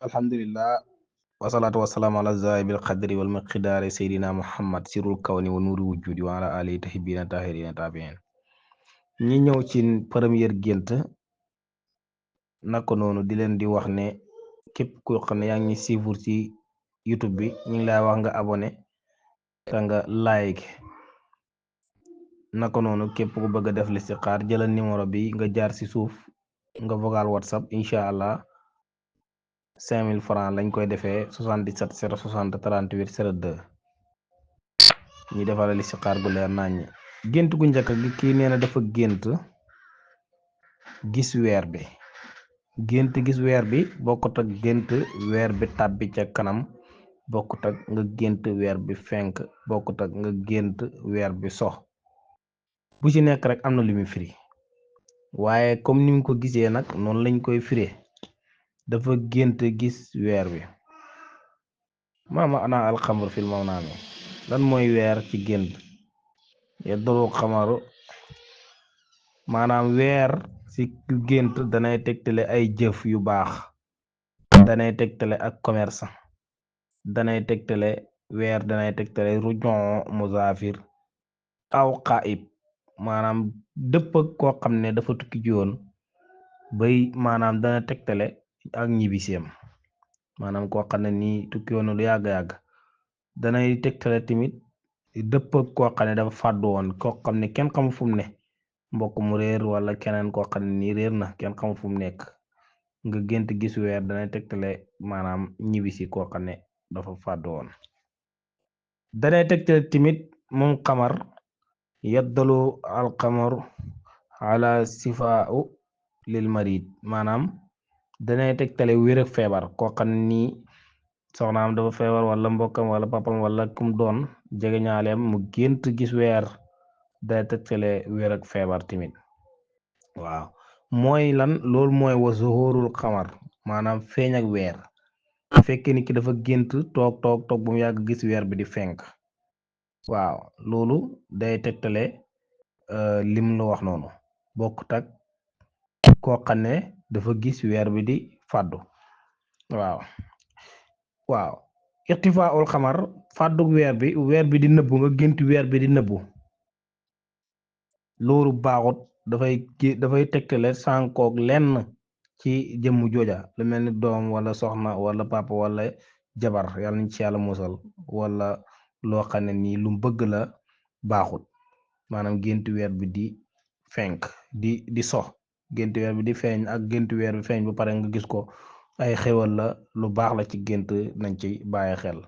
alhamdulillah wasalaatu wasalaamu ala zaahibil qadri wal miqdaari seydina muhammad sirul kawni wa nuuri wujudi wa ala alihi tahibina tahirina tabiin ñi ñëw ci première gént naka noonu di leen di wax ne képp ku xam ne yaa ngi suivre ci YouTube bi ñu ngi lay wax nga abonné te nga like naka noonu képp ku bëgg a def listixaar jëlal numéro bi nga jaar ci suuf nga vocal whatsapp incha allah 5000 francs lañ koy defee 77 060 38 02 ñi defal listixaar gu leer naññ. gént gu njëkk gi kii nee na dafa gént gis weer bi gis weer bi bokkut ak gént weer bi tàbbi ca kanam bokkut ak nga gént weer bi fenk bokkut ak nga gént weer bi sox bu ci nekk rek am na lu muy firi waaye comme ni mu ko gisee nag noonu lañ koy firee dafa gént gis weer bi maama ana alxamr fil mawnaami lan mooy weer ci gént yaddalu xamaru maanaam weer ci gént danay tegtale ay jëf yu baax danay tegtale ak commerce danay tegtale weer danay tegtale rujon musafir aw xaib maanaam dëpp ak koo xam ne dafa tukki ji woon bay maanaam dana tegtale ak ñibiseem maanaam koo xam ne nii tukki woon lu yàgg-yàgg danay tegtale tamit dëpp ak koo xam ne dafa fàddu woon koo xam ne kenn xamu fu mu ne mbokk mu réer wala keneen koo xam ne nii réer na kenn xamu fu mu nekk nga gént gis weer danay tegtale maanaam ñibisi koo xam ne dafa fàddu woon danay tegtale tamit moom xamar yaddalu alxamar ala sifaau lil marid maanaam danay tegtale wér ak feebar koo xam ne nii soxnaam dafa feebar wala mbokkam wala papam wala kum doon jege ñaaleem mu gént gis weer day tegtale wér ak feebar tamit waaw mooy lan loolu mooy wa zuhurul xamar maanaam feeñ ak weer bu fekkee ni ki dafa gént toog bu mu yàgg gis weer bi di fenk waaw loolu day tegtale lim la wax noonu bokkut ak koo xam ne dafa gis weer bi di fàddu waaw ixtifaaul xamar fàddu weer bi di nëbbu nga gént weer bi di nëbbu loolu baaxut dafay tegtale sànkoog lenn ci jëmm jooja lu mel ni doom wala soxna wala papa wala jabar yàlla nañ ci yàlla musal wala loo xam ne nii lu bëgg la baaxut maanaam gént weer bi di fenk di sox gént weer bi di feeñ ak gént weer bi feeñ ba pare nga gis ko ay xewal la lu baax la ci gént nañ ci bàyyi xel